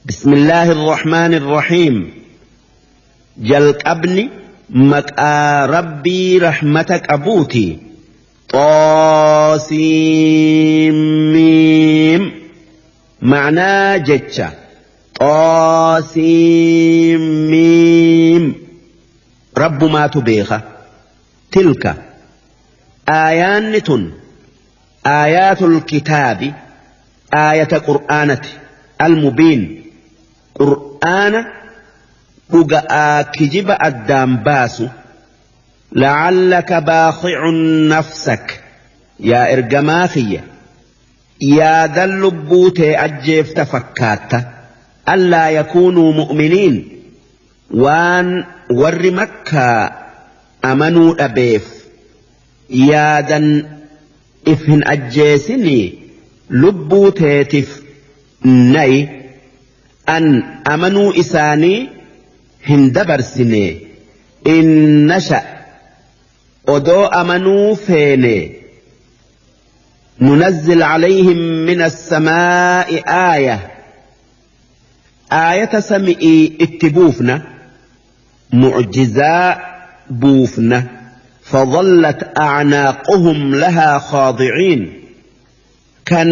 بسم الله الرحمن الرحيم. jalqabni maqaa Rabbii rahmata qabuuti. Xoosiimiim, ma'naa jecha xoosiimiim Rabbumaatu beeka. Tilka, aayaanni tun, aayaatul kitaabi, aayata qur'aanati, almubiin, qur'aana dhuga'aa kijiba addaan baasu. La'allaka baakhicun nafsak, yaa ergamaa kiyya, yaadan lubbuu tee ajjeefta fakkaatta, allaa yakuunuu mu'miniin, waan warri Makkaa amanuu dhabeef yaadan if hin ajjeesinii lubbuu teetif nayi, an amanuu isaanii hin dabarsine. In nasha, odoo amanuu feene, nunazzil calayhim min assamaa'i aaya, aayata sami'ii itti buufna, mucjizaa buufna. فظلت أعناقهم لها خاضعين, kan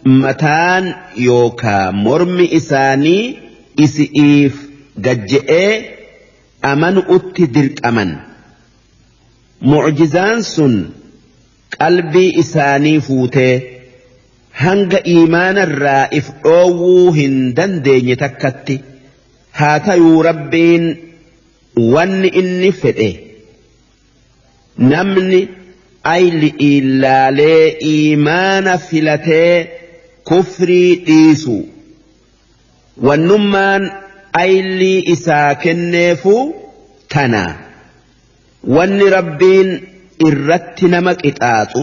mataan yookaa mormi isaanii isi'iif gajje'ee amanu'utti dirqaman. Mucjizaan sun qalbii isaanii fuutee hanga iimaanarraa if dhoowwuu hin dandeenye takkatti. Haa tayuu, Rabbiin wanni inni fedhe namni ayli ilaalee iimaana filatee kufrii dhiisu, wannummaan aylii isaa kenneefu tana. Wanni Rabbiin irratti nama qixaaxu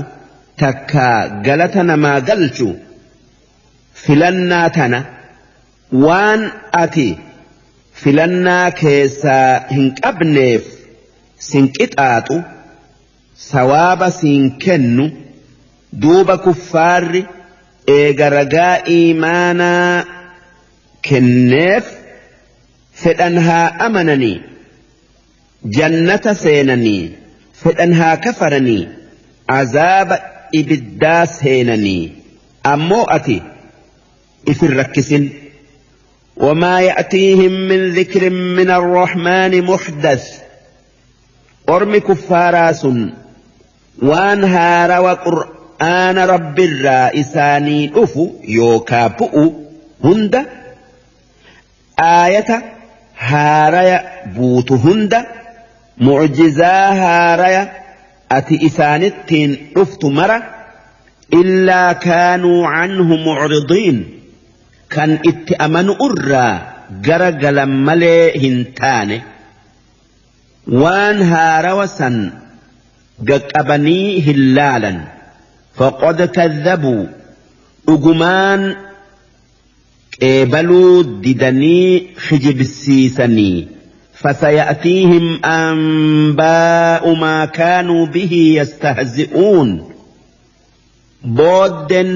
takka galata namaa galchu filannaa tana. Waan ati filannaa keessaa hin qabneef sin qixaaxu, sawaaba siin kennu. Duuba kuffaarri eega ragaa iimaanaa kenneef, fedhan haa amananii jannata seenanii, fedhan haa kafaranii azaaba ibiddaa seenanii. Ammoo ati ifin rakkisin. وما يأتيهم من ذكر من الرحمن محدث. Ormi kuffaaraa sun waan haarawa qur'aana Rabbirraa isaanii dhufu yookaa bu'u hunda, aayata haaraya buutu hunda, mucjizaa haaraya ati isaanittiin dhuftu mara, إلا كانوا عنه معرضين, kan itti amanu irraa gara galan malee hin taane. Waan haarawa san gaqqabanii hin laalan. فقد كذبوا, dhugumaan qeebaluu didanii kijibsiisanii. فسيأتيهم أنباء ما كانوا به يستهزئون. Boodden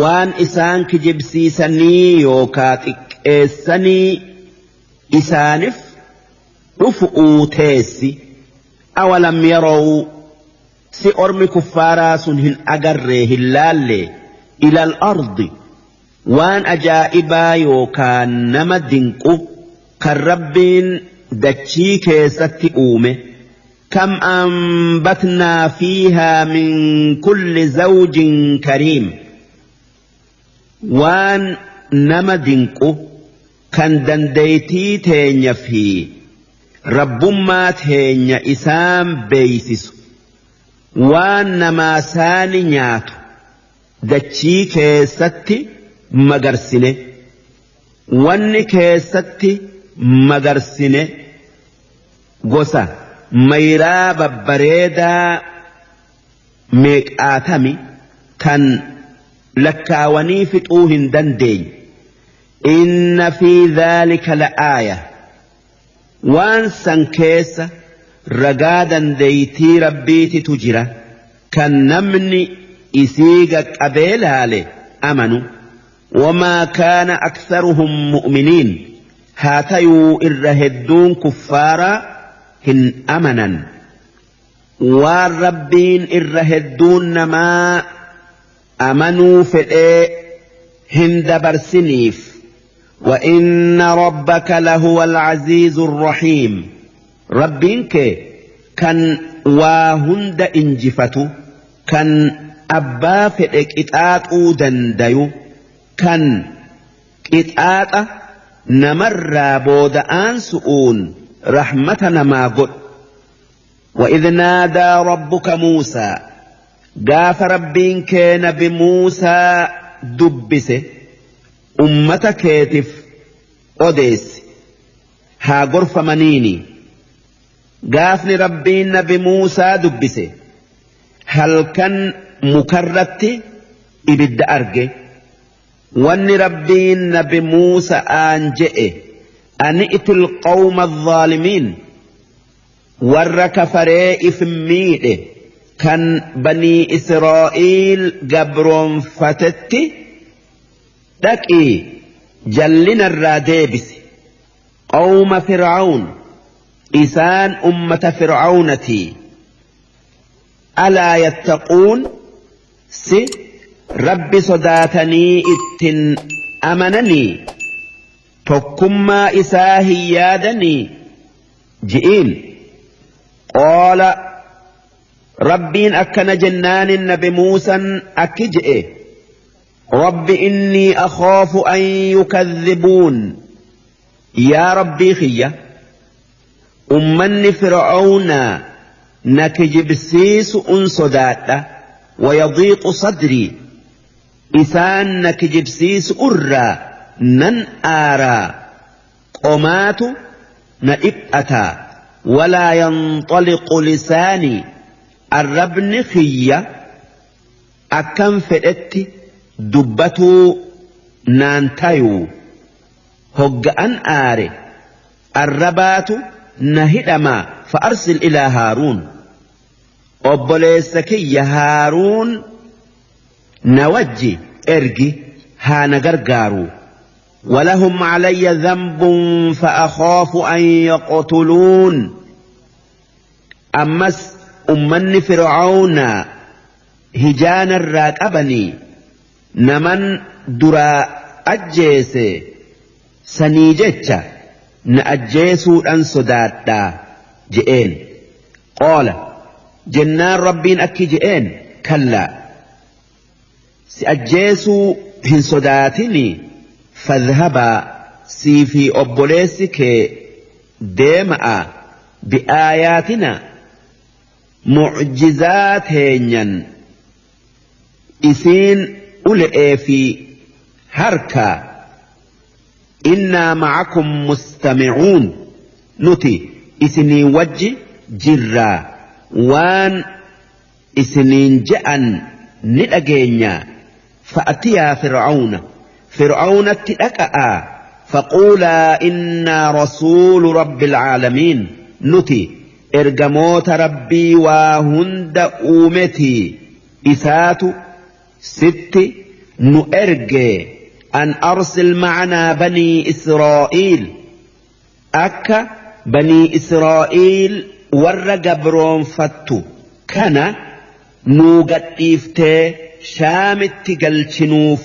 waan isaan kijibsiisanii yookaa xiqqeessanii isaanif dhufu'uu teessi. أولم يروا, si ormi kuffaaraa sun hin agarree, hin laalle, إلى الأرض, waan ajaa'ibaa yookaan nama dinqu kan Rabbiin dachii keessatti uume? كم أنبتنا فيها من كل زوج كريم. Waan nama dinqu kan dandeeytii teenya fi rabbummaa teenya isaan beeysisu, waan namaa saani nyaatu dachii keessatti magarsine. Wanni keessatti magarsine gosa mayraa babbareedaa meeqaatami kan lakkaawanii fixuu hin dandeenye. إن في ذلك لآية, waan san keessa ragaa dandeeytii Rabbiititu jira kan namni isii qaqqabee laale amanu. وما كان أكثرهم مؤمنين هاتيو إرهدون كفارا هن أمنا والربين إرهدون ما أمنوا في الإيه هن دبرسنيف وإن ربك لهو العزيز الرحيم ربينك كان واهند إنجفتو كان أبا فئك إتآت دنديو كان إتآت نمر بودآن سؤون رحمتنا ما قل وإذ نادى ربك موسى قاف ربينك نبي موسى دبسه أمة كاتف أوديس ها غرفة منيني قافني ربين نبي موسى دبسه هل كان مكررت إبد أرجه واني ربين نبي موسى أنجئ أن ائت القوم الظالمين ور كفري إفميئ كان بني إسرائيل قبرون فتت دكي جلنا الرادبس قوم فرعون إسان أمة فرعونتي ألا يتقون سي رب صداتني اتن أمنني تكما إساهي يادني جئين قال ربين أكن جنان النبي موسى أكجئ رب إني أخاف أن يكذبون يا ربي خيّة أمني فرعون نكجب سيس أنصدات ويضيق صدري إسان نكجب سيس أرى نن آرى قمات نئبأتا ولا ينطلق لساني الربن خيّة أكم فئت دبتو نانتايو هج أن آري الربات نهدما فأرسل إلى هارون أبوليسكي هارون نوجي إرجي هانغرغارو ولهم علي ذنب فأخاف أن يقتلون أمس أمني فرعون هجان الراكبني نمن درا أجيس سنيجتش نأجيسو أن صداتا جئين قال جنان ربين أكي جئين كلا سأجيسو هن صداتني فاذهبا سيفي أبوليسك ديمأ بآياتنا معجزات هنيا إسين أولئ في هركا إنا معكم مستمعون نتي إسني وجه جرا وان إسنين جأن ندأجينيا فأتيا فرعون فرعون اتأكأ فقولا إنا رسول رب العالمين نتي إرجموت ربي وهند أومتي إسات ست نؤرجي أن أرسل معنا بني إسرائيل أكا بني إسرائيل ورقبرون فتو كان نوغتيفته شامت قلشنوف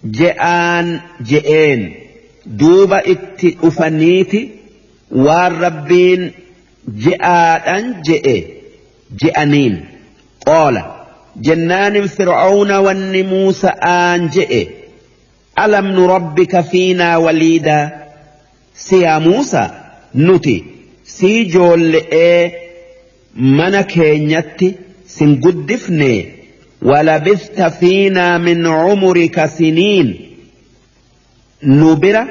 جئان جئين دوبا اتئفنيتي والربين جئان جئ جئانين قال جنان فرعون والنموس آن جئ ألم نربك فينا وليدا سيا موسى نتي سي جول من كينيتي سنقدفني ولبثت فينا من عمرك سنين نبرة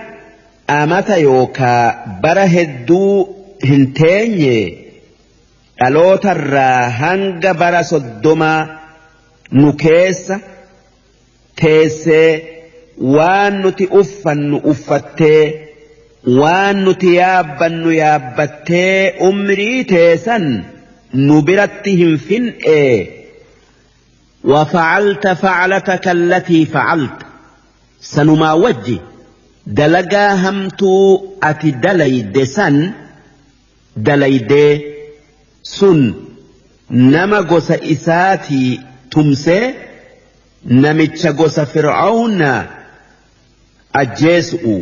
أمتا يوكا برهدو هنتيني ألوتر هنگ برا صدما نكيس تيسي waan nuti uffannu uffattee waan nuti yaabbannu yaabbattee umrii teessan nu biratti hin fin'ee. وفعلت فعلتك التي فعلت. Sanumaa wajji dalagaa hamtuu ati dalayde san dalaydee sun nama gosa isaatii tumsee namicha gosa Fir'aawna ajjeesu'u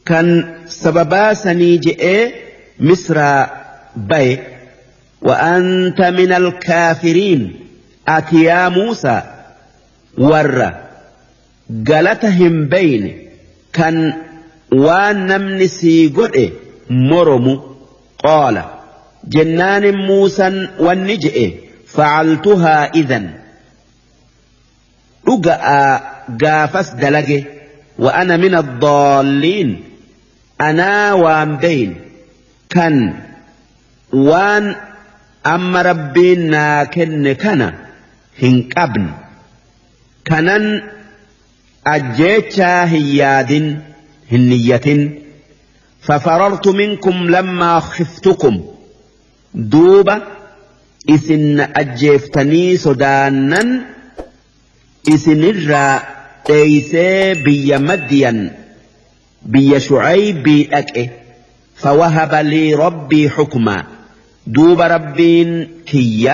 kan sababaa sanii je'ee Misraa baye. وأنت من الكافرين ati yaa Muusaa warra galata hin beyne kan waan namni sii godhe moromu. Qaala jennaanin Muusan wanni je'e facaltuhaa idan dhuga'aa gaafas dalage wa ana min addaalliin anaa waan beyn kan waan amma Rabbiin naa kenne kana hin qabne kanan ajjeechaa hin yaadin hin niyyatin. Fafarartu minkum lammaa khiftukum duuba isin na ajjeeftanii sodaannan isinirraa dheeysee biyya Madyan biyya Shucaybii dhaqe. Fawahaba lii rabbii hukmaa duuba Rabbiin kiyya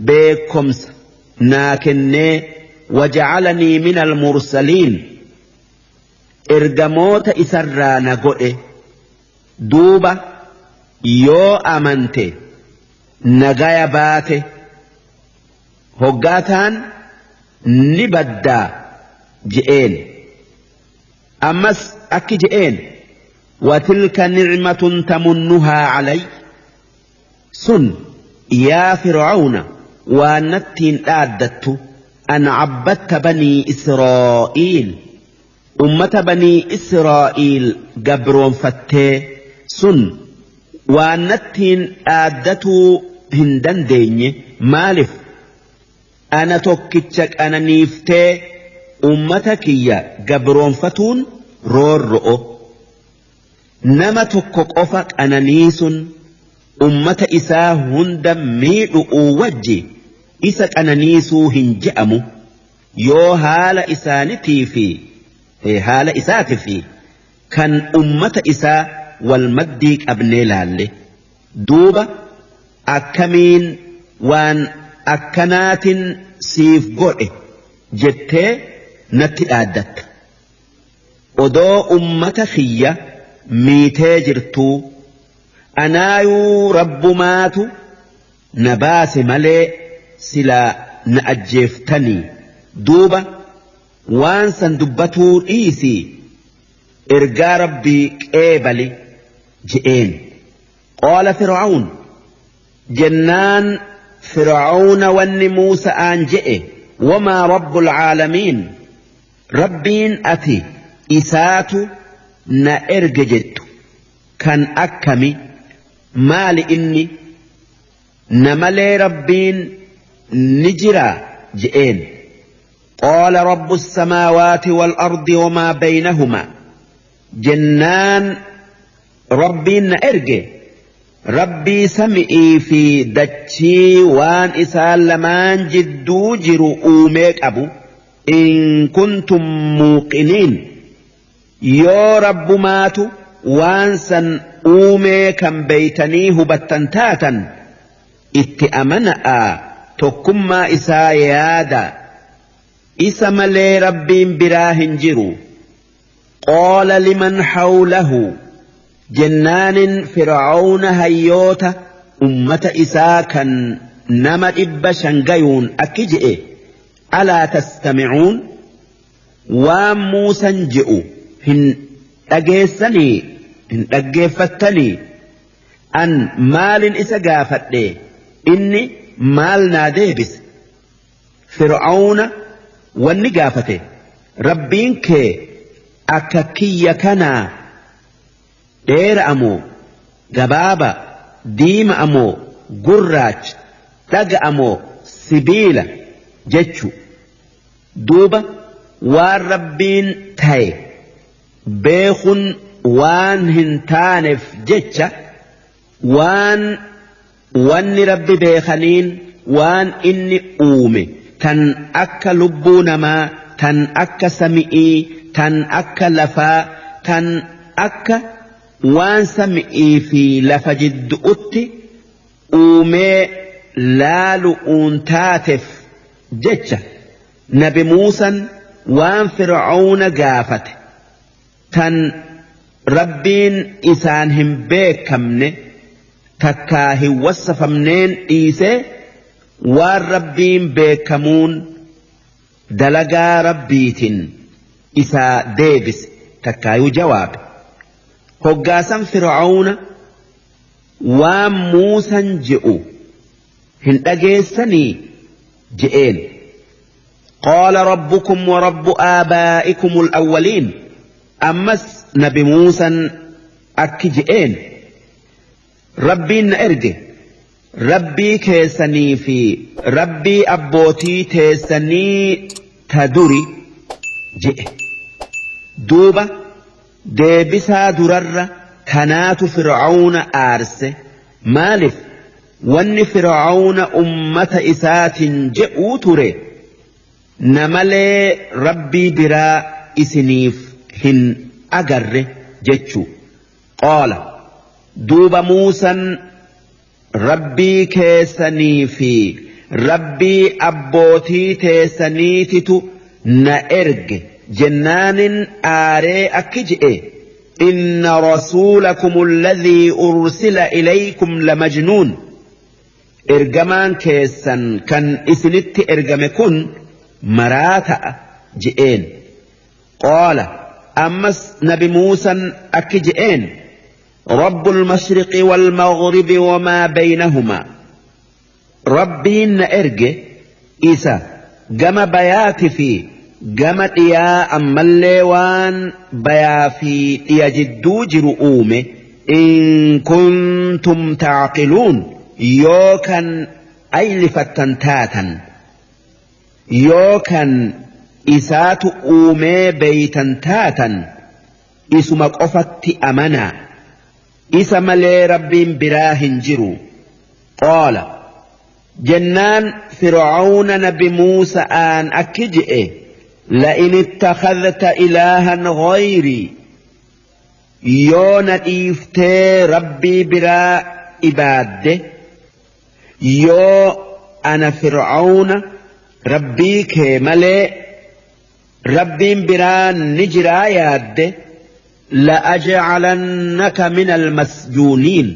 beekomsa naa kennee wajacalanii min almursaliin ergamoota isarraa na godhe. Duuba yoo amante nagaya baate hoggaataan ni baddaa je'een. Ammas akki je'een watilka nicmatun tamunnuhaa calay sun yaa Fir'aawna waan nattiin dhaaddattu an cabbatta banii Israa'iil ummata banii Israa'iil gabroonfattee sun waan nattiin dhaaddatuu hin dandeenye maalif ana tokkicha qananiiftee ummata kiyya gabroonfatuun roorro'o nama tokko qofa qananiisun ummata isaa hunda miidhu'uu wajji isa qananiisuu hin je'amu yoo haala isaanitii fi haala isaati fi kan ummata isaa wal maddii qabnee laalle. Duuba akkamiin waan akkanaatin siif godhe jettee natti dhaaddatta odoo ummata kiyya miitee jirtuu anaayuu Rabbumaatu na baase malee silaa na ajjeeftanii. Duuba waan san dubbatuu dhiisii ergaa Rabbii qeebali je'een. Qaala Fir'awn jennaan Fir'aawna wanni Muusa'aan je'e wamaa rabbul caalamiin Rabbiin ati isaatu na erge jettu kan akkami maali inni na malee Rabbiin ni jiraa je'een. Qaala rabbu samaawaati wal ardi wamaa baynahumaa jennaan Rabbiin na erge Rabbii sami'ii fi dachii waan isaan lamaan jidduu jiru uumee qabu in kuntum muuqiniin yoo Rabbumaatu waan san uumee kan beeytanii hubattan taatan itti amana'a tokkummaa isaa yaada isa malee Rabbiin biraa hin jiru. Qaala liman hawlahu jennaanin Fir'aawna hayyoota ummata isaa kan nama 500 gayuun akki je'e alaa tastami'uun waan Muusan je'u hin dhageessanii hin dhaggeeffattanii an maalin isa gaafadhe inni maal naa deebise. Fir'aawna wanni gaafate Rabbiin kee akka kiyya kanaa dheera amoo gabaaba diima amoo gurraacha dhaga amoo sibiila jechu. Duuba waan Rabbiin ta'e beekun waan hin taaneef jecha waan wanni Rabbi beekaniin waan inni uume tan akka lubbuu namaa tan akka sami'ii tan akka lafaa tan akka waan sami'ii fi lafa jiddu'utti uumee laalu'uun taateef jecha nabi Muusan waan Fir'aawna gaafate tan Rabbiin isaan hin beekamne takkaa hin wassafamneen dhiisee waan Rabbiin beekamuun dalagaa Rabbiitiin isaa deebise takkaayuu jawaabe. Hoggaasan Fir'aawna waan Muusan je'u hin dhageessanii je'een. Qaala rabbukum wa rabbu aabaa'ikumul awwaliin. Ammas nabi Muusan akki je'een. Rabbiin na erge rabbii keessanii fi rabbii abbootii teessanii ta duri je'e. Duuba deebisaa durarra tanaatu Fir'aawna aarse. Maaliif wanni Fir'aawna ummata isaatiin je'uu ture namalee rabbii biraa isiniif hin agarre jechuu. Qaala duuba Muusan rabbii keessanii fi rabbii abbootii teessaniititu na erge jennaanin aaree akki je'e inna rasuulakum alladhii ursila ilaykum lamajnuun. Ergamaan keessan kan isinitti ergame kun maraa ta'a je'een. Qaala ammas nabi Muusan akki je'een rabbul mashriqi wal maghribi wamaa baynahumaa. Rabbiin na erge isa gama bayaati fi gama dhiyaa ammallee waan bayaa fi dhiya jidduu jiru uume in kuntum taaqiluun yoo kan aylifattan taatan yoo kan isaatu uumee beeytan taatan isuma qofatti amanaa isa malee rabbiin biraa hin jiru. Qaala jennaan Fir'aawna nabi Muusa'aan akki je'e la'in ittakhadhta ilaahan ghayrii yoo na dhiiftee rabbii biraa ibaadde yoo ana Fir'aawna rabbii kee malee rabbiin biraa ni jiraa yaadde la'ajcalannaka min almasjuuniin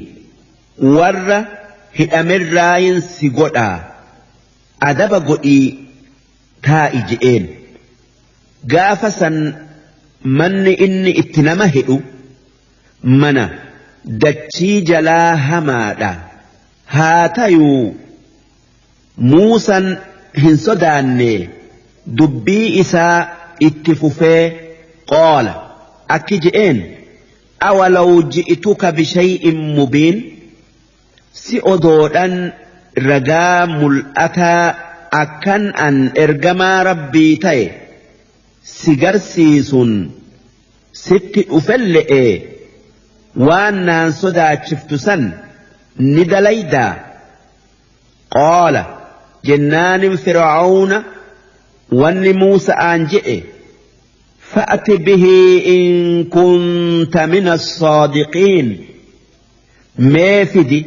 warra hidhamirraayin si godhaa adaba godhii taa'i je'een. Gaafa san manni inni itti nama hidhu mana dachii jalaa hamaadha. Haa tayuu Muusan hin sodaanne dubbii isaa itti fufee qaala akki je'een awalaw ji'ituka bishay'in mubiin si odoodhan ragaa mul'ataa akkan an ergamaa rabbii ta'e si garsiisuun sitti dhufelle'e waan naan sodaachiftu san ni dalaydaa. Qaala jennaanin Fir'aawna wanni Muusa'aan je'e fa'ati bihi in kunta min as-saadiqiin mee fidi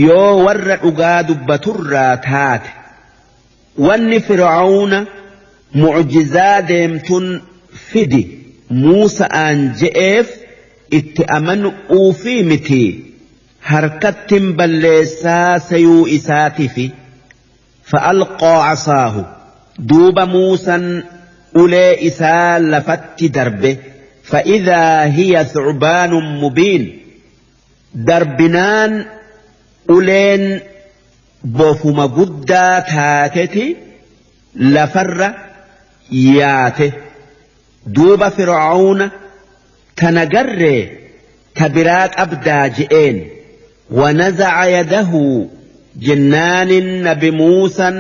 yoo warra dhugaa dubbaturraa taate. Wanni Fir'aawna mucjizaa deemtun fidi Muusa'aan je'eef itti amanu'uufii miti harkattin balleessaa sayuu isaatifi. Fa'alqaa casaahu duuba Muusan ulee isaa lafatti darbe fa'idhaa hiya thucbaanun mubiin darbinaan uleen bofuma guddaa taateti lafarra yaate. Duuba Fir'aawna tana garree ta biraa qabdaa je'een. Wanazaca yadahu jennaanin nabi Muusan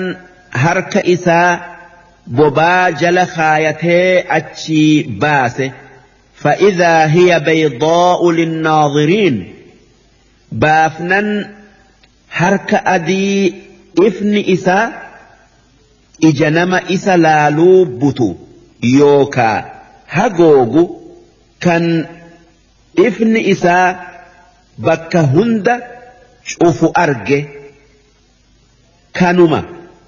harka isaa bobaa jala kaayatee achii baase. Fa'idhaa hiya baydaa'u linnaadiriin baafnan harka adii ifni isaa ija nama isa laaluu butu yookaa hagoogu kan ifni isaa bakka hunda cufu arge kanuma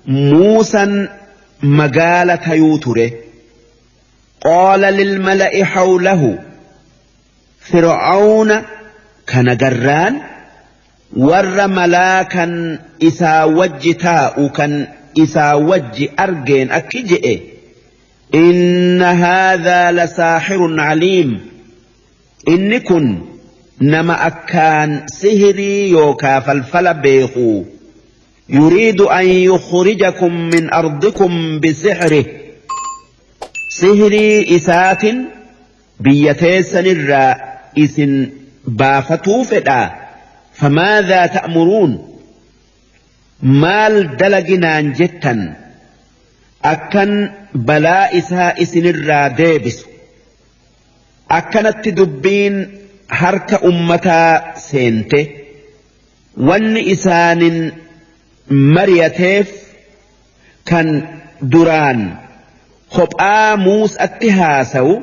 Muusan magaala tayuu ture. Qaala lilmala'i hawlahu Fir'aawna kana garraan warra malaa kan isaa wajji taa'u kan isaa wajji argeen akki je'e inna haadhaa lasaaxirun caliim inni kun nama akkaan sihirii yookaa falfala beeku yuriidu an yukhrijakum min ardikum bisixrih sihirii isaatin biyya teessanirraa isin baafatuu fedhaa famaadhaa ta'muruun maal dalaginaan jettan akkan balaa isaa isinirraa deebisu akkanatti dubbiin harka ummataa seente wanni isaanin mari'ateef kan duraan kophaa Muusatti haasawu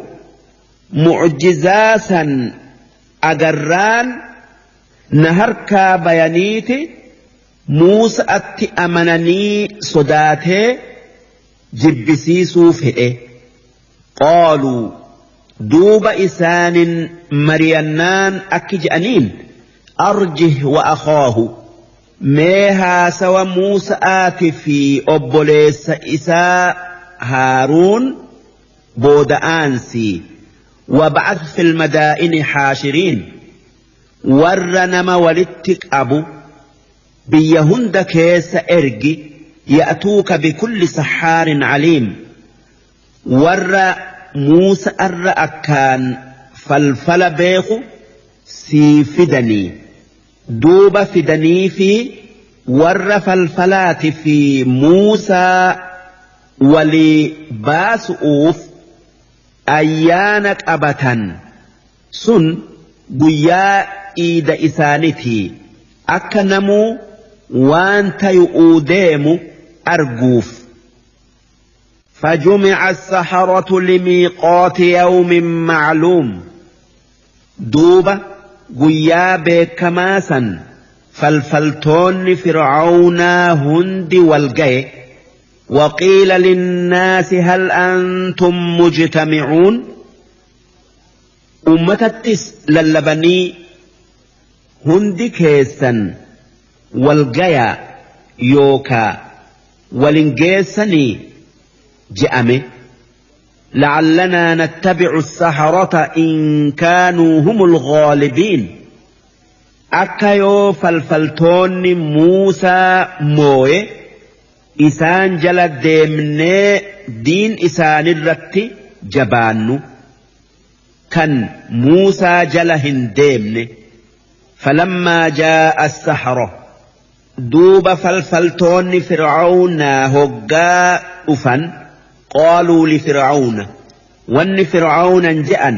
mucjizaa san agarraan na harkaa bayaniiti Muusatti amananii sodaatee jibbisiisuu fedhe. Qaaluu duuba isaanin mari'annaan akki je'aniin arjih wa akhaahu mee haasawa Muusa'aati fi obboleessa isaa Haaruun booda'aansii wab'ath fil madaa'ini haashiriin warra nama walitti qabu biyya hunda keessa ergi ya'tuuka bikulli sahaarin caliim warra Muusa'arra akkaan falfala beeku sii fidanii duuba fidanii fi warra falfalaati fi Muusaa walii baasu'uuf ayyaana qabatan sun guyyaa iida isaanitii akka namuu waan tayu'uu deemu arguuf. فجمع السحرة لميقات يوم معلوم دوبة guyyaa beekamaa san falfaltoonni Fir'aawnaa hundi wal gaye. وقيل للناس هل أنتم مجتمعون ummatattis lallabanii hundi keessan wal gayaa yookaa walin geessanii je'ame. لعلنا نتبع السحرة إن كانوا هم الغالبين akka yoo falfaltoonni Muusaa mooye isaan jala deemnee diin isaanirratti jabaannu kan Muusaa jala hin deemne. فلما جاء السحرة duuba falfaltoonni Fir'aawnaa hoggaa dhufan قالوا لفرعون wanni Fir'aawnan je'an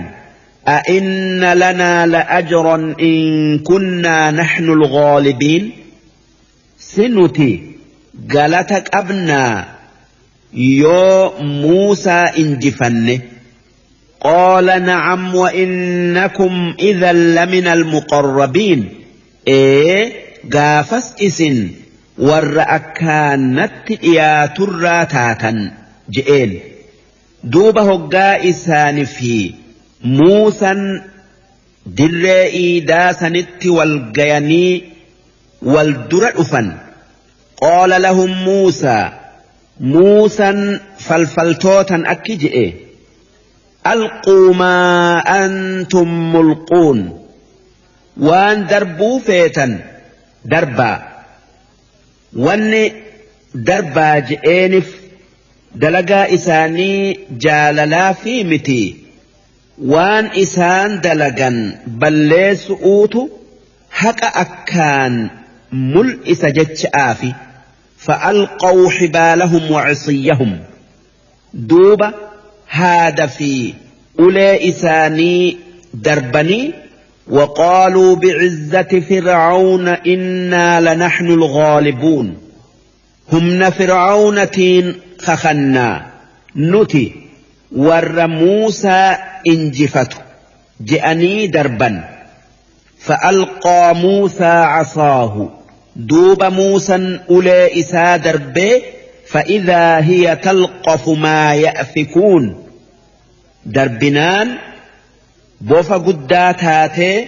أئن لنا لأجرا إن كنا نحن الغالبين si nuti galata qabnaa yoo Muusaa injifanne. قال نعم وإنكم إذا لمن المقربين ee gaafas isin warra akkaanatti dhiyaaturraa taatan je'een. Duuba hoggaa isaani fi Muusan dirree iidaa sanitti wal gayanii wal dura dhufan. قال لهم موسى Muusan falfaltootan akki je'e ألقوا ما أنتم ملقون waan darbuu feetan darbaa. Wanni darbaa je'eenif dalagaa isaanii jaalalaa fi miti waan isaan dalagan balleessu'uutu haqa akkaan mul'isa jecha'aafi. فألقوا حبالهم وعصيهم duuba haada fi ulee isaanii darbanii وقالوا بعزة فرعون إنا لنحن الغالبون humna Fir'aawnaatiin kakannaa nuti warra Muusaa injifatu je'anii darban. فألقى موسى عصاه دوب موسى أولي إسا دربه فإذا هي تلقف ما يأفكون دربنان بوفا قداتاتي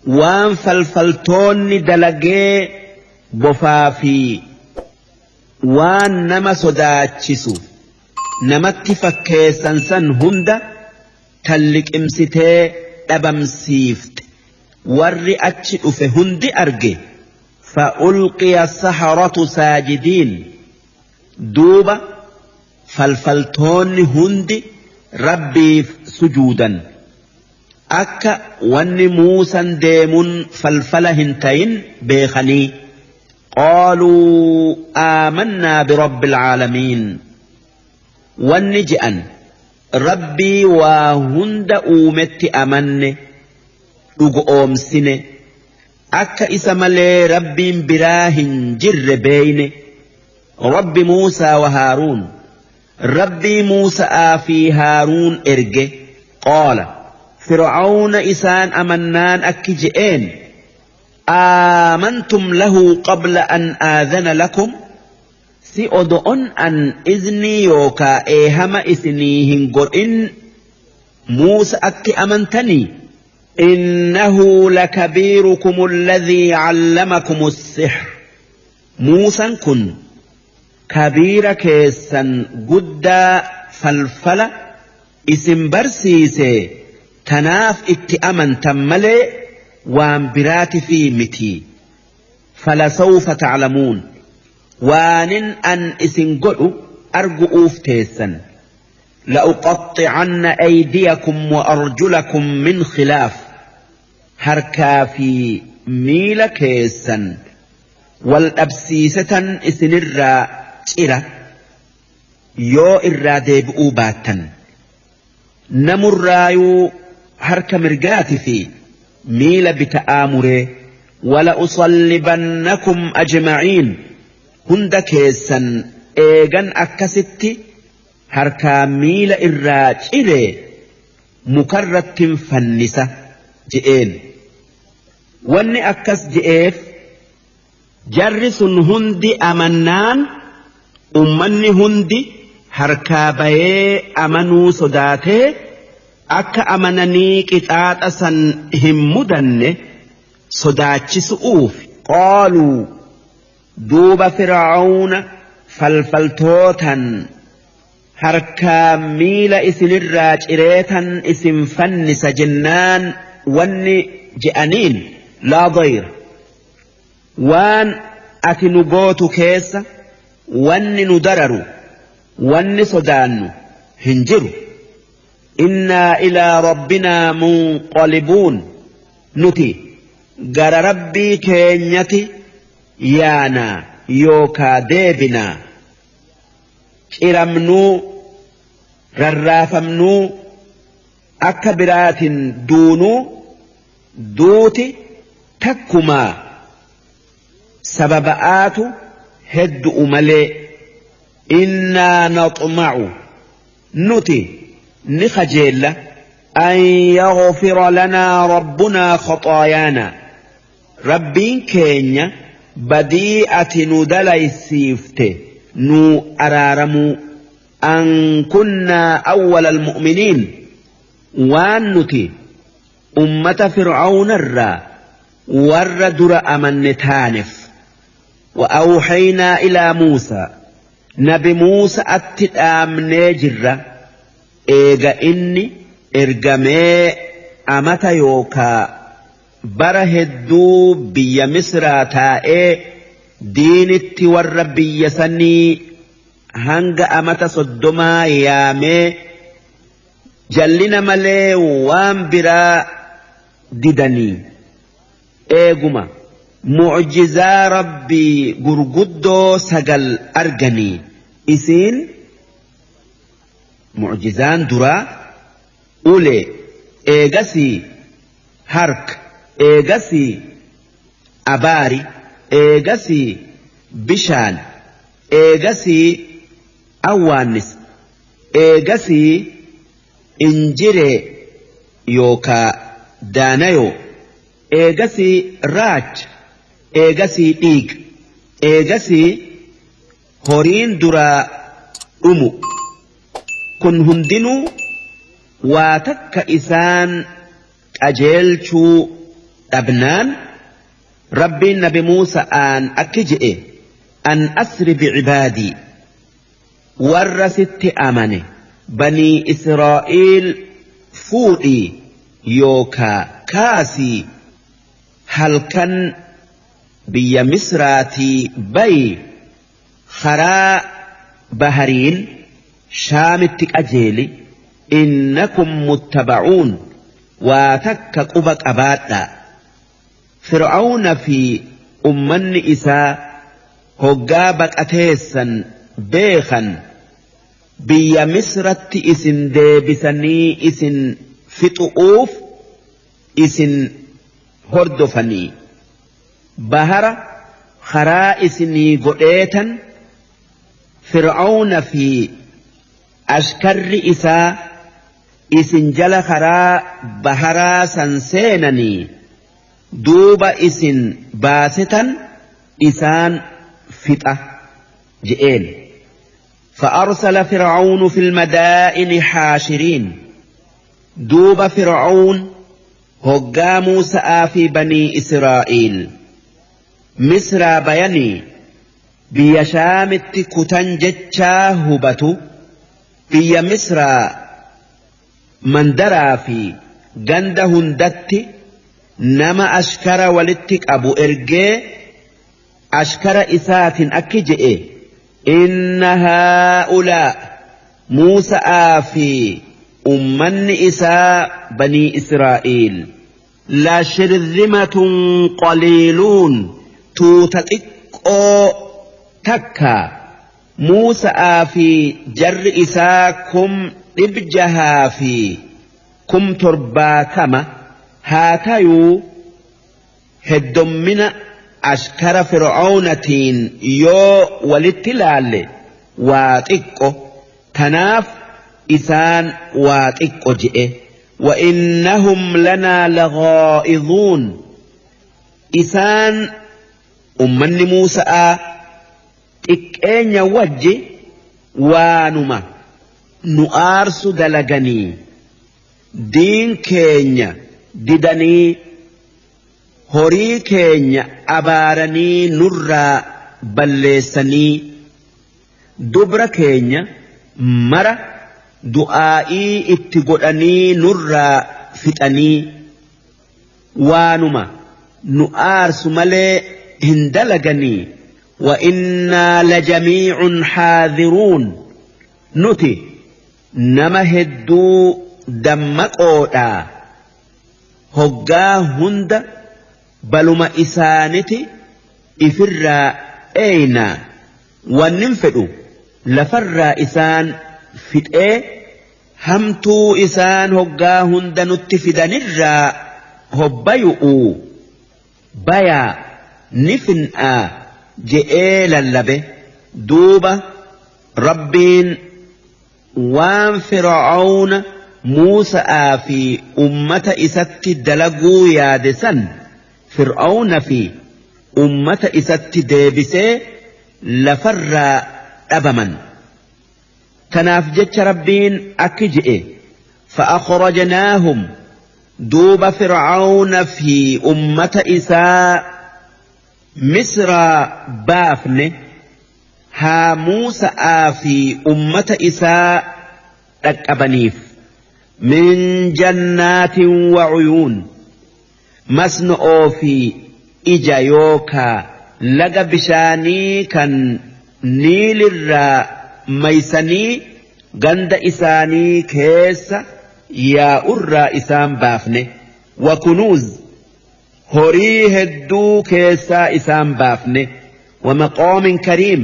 وان فلفلتون دلقي بوفا في وان نما صداتشسو نمت فكيسا سن هند تلك امستي أبمسيفت warri achi dhufe hundi arge. فألقي السحرة ساجدين duuba falfaltoonni hundi rabbiif sujuudan akka wanni Muusan deemun falfala hin tayin beekanii. قالوا آمنا برب العالمين wanni je'an rabbii waa hunda uumetti amanne dhugoomsine akka isa malee rabbiin biraa hin jirre beeyne. Rabbi Muusaa wa Haaruun rabbii Muusaa fi Haaruun erge. Qaala Fir'aawna isaan amannaan akki je'een aamantum lahu qabla an aadhana lakum si odo'on an iznii yookaa eehama isinii hin godhin Muusa akki amantanii. إنه لكبيركم الذي علمكم السحر موسى كن كبير كيسا قدا فلفل اسم برسيسي تناف اتأمن تملي وانبرات في متي فلسوف تعلمون وان أن اسم قلو أرجو أوفتيسا لأقطعن أيديكم وأرجلكم من خلاف harkaa fi miila keessan wal dhabsiisatan isinirraa cira yoo irraa deebi'uu baattan. Namurraayuu harka mirgaati fi miila bita'aa muree wala usallibannakum ajma'iin hunda keessan eegan akkasitti harkaa miila irraa ciree mukarrattin fannisa je'een. Wanni akkas je'eef jarri sun hundi amannaan ummanni hundi harkaa bayee amanuu sodaatee akka amananii qixaaxa san hin mudanne sodaachisu'uuf. Qaaluu duuba Fir'aawna falfaltootan harkaa miila isinirraa cireetan isin fannisa jennaan wanni je'aniin laa dayr waan ati nu gootu keessa wanni nu dararu wanni sodaannu hin jiru. Innaa ilaa rabbinaa munqalibuun nuti gara rabbii keenyati yaanaa yookaa deebinaa ciramnuu rarraafamnuu akka biraatin duunuu duuti takkumaa sababa'aatu heddu'u malee. Innaa naxma'u nuti ni kajeella an yaghfira lanaa rabbunaa khaxaayaanaa rabbiin keenya badii ati nu dalaysiifte nu araaramuu an kunnaa awwala almu'miniin waan nuti ummata Fir'aawnarraa warra dura amanne taaneef. وأوحينا إلى موسى نبي موسى أتدامنee jirra eega inni ergamee amata yookaa bara hedduu biyya Misraa taa'ee diinitti warra biyya sanii hanga amata 30 yaamee jallina malee waan biraa didanii eeguma mucjizaa rabbii gurguddoo 9 arganii. Isiin mucjizaan duraa ulee eegasii harka eegasii abaari eegasii bishaan eegasii awwaannisa Eegasii injiree yookaa daanayoo, eegasii raacha, eegasii dhiiga, eegasii horiin duraa dhumu. Kun hundinuu waa takka isaan qajeelchuu dhabnaan Rabbiin nabi Muusa'aan akki je'e: an asri bicibaadii, warra sitti amane banii Israa'iil fuudhii yookaa kaasii halkan biyya Misraatii bayi, karaa bahariin Shaamitti qajeeli, innakum muttabacuun, waa takka quba qabaadhaa. Fir'awna fi ummanni isaa hoggaa baqateessan beekhan biyya Misratti isin deebisanii isin fixu'uuf isin hordofanii. Bahara karaa isinii godheetan Fir'awna fi ashkarri isaa isin jala karaa baharaa san seenanii duuba isin baasetan isaan fixa je'een. فأرسل فرعون في المدائن حاشرين، duuba Fir'awn hoggaa Muusa'aa fi banii Israa'iil Misraa bayanii biyya Shaamitti kutan jechaa hubatu, biyya Misraa mandaraa fi ganda hundatti nama ashkara walitti qabu ergee ashkara isaatin akki je'e: inna haa'ulaa, Muusa'aa fi ummanni isaa banii Israa'iil, la shirzimatun qaliiluun, tuuta xiqqoo takka. Muusa'aa fi jarri isaa 670,000 haa tayuu, heddommina ashkara Fir'awnatiin yoo walitti laalle waa xiqqo, tanaaf isaan waa xiqqo je'e. Wa innahum lanaa laghaa'izuun, isaan ummanni Muusa'aa xiqqeenya wajji waanuma nu aarsu dalaganii, diin keenya didanii, horii keenya abaaranii nurraa balleessanii, dubra keenya mara du'aa'ii itti godhanii nurraa fixanii, waanuma nu aarsu malee hin dalaganii. Wa innaa lajamiicun haadhiruun, nuti nama hedduu dammaqoodhaa, hoggaa hunda baluma isaaniti ifirraa eeynaa, wannin fedhu lafarraa isaan fixee hamtuu isaan hoggaa hunda nutti fidanirraa hobbayu'uu bayaa ni fin'aa je'ee lallabe. Duuba Rabbiin waan Fir'awna Muusa'aa fi ummata isatti dalaguu yaade san Fir'awna fi ummata isatti deebisee lafarraa dhabaman. Tanaaf jecha Rabbiin akki je'e: fa'akhrajnaahum, duuba Fir'awna fi ummata isaa Misraa baafne, haa Muusa'aa fi ummata isaa dhaqqabaniif, min jannaatin wa cuyuun, masno'oo fi ija yookaa laga bishaanii kan Niilirraa maysanii ganda isaanii keessa yaa'urraa isaan baafne, wa kunuuz, horii hedduu keessaa isaan baafne, wa maqoomin kariim,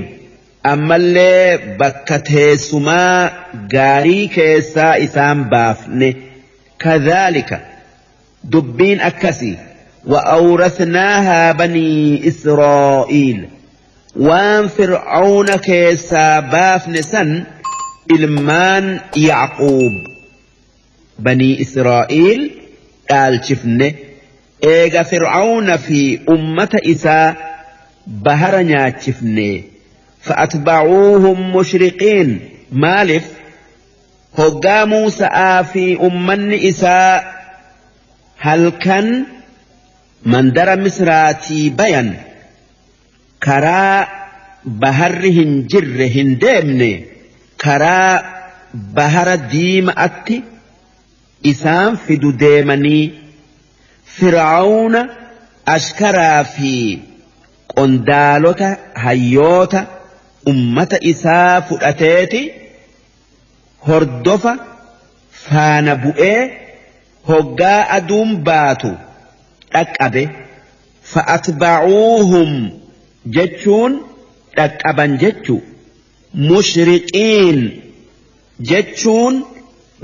ammallee bakka teessumaa gaarii keessaa isaan baafne. Kadhaalika, dubbiin akkasi, wa awrasnaahaa banii Israa'iil, waan Fir'awna keessaa baafne san Ilmaan Yacquub banii Israa'iil dhaalchifne eega Fir'aawna fi ummata isaa bahara nyaachifne. Fa'atba'uuhum mushriqiin maalif hoggaa Muusa'aa fi ummanni isaa halkan mandara Misraatii bayan karaa baharri hin jirre hin deemne karaa bahara diima'atti isaan fidu deemanii Fir'aawna ashkaraa fi qondaalota hayyoota ummata isaa fudhateeti hordofa faana bu'ee hoggaa aduun baatu dhaqqabe. Fa'atba'uuhum jechuun dhaqqaban jechu. Mushriqiin jechuun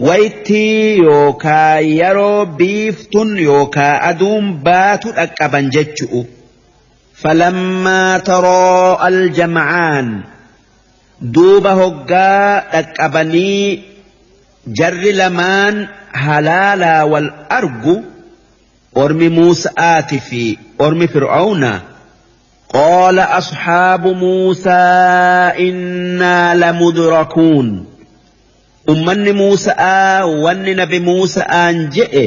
waytii yookaa yeroo biiftun yookaa aduun baatu dhaqqaban jechu'u. Falammaa taroo'a aljam'aan duuba hoggaa dhaqqabanii jarri lamaan halaalaa wal argu ormi Muusa'aati fi ormi Fir'aawnaa. Qaala asxaabu Muusaa innaa lamudrakuun. Ummanni Muusa'aa wanni nabi Muusa'aan je'e